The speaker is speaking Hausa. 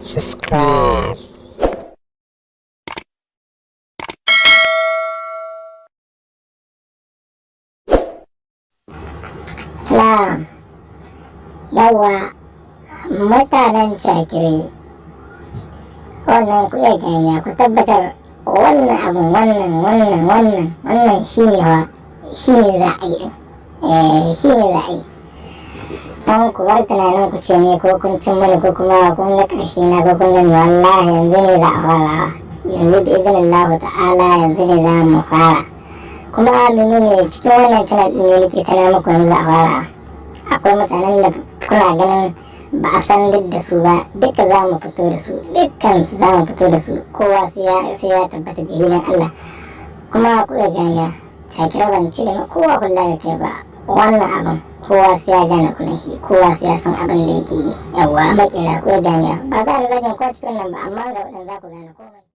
Subscribe. Salam. Yawa, mutanen Cakire, wannan ku iya gani, ku tabbatar wannan abun, wannan wannan wannan wannan shine wa shine za a yi din. Eh, shine za a yi. Don ku bar tunanin ku ce ne ko kun cin mani ko kuma kun ga ƙarshe na ko kun gani, wallahi yanzu ne za a fara. Yanzu da izinin Allah ta'ala yanzu ne za mu fara. Kuma menene cikin wannan channel ɗin ne nake sanar muku yanzu a fara. Akwai mutanen da kuna ganin ba a san duk da su ba, duka za mu fito da su, dukkan su za mu fito da su, kowa sai ya tabbata da hilin Allah. Kuma ku iya gane Shakira ban cire ma kowa kula da kai ba, wannan abin kowa sai ya gane kunan shi, kowa sai ya san abin da yake yi. Yawwa, makera, ku iya gane ba za a zagin ko cikin nan ba, amma ga waɗanda za ku gane komai.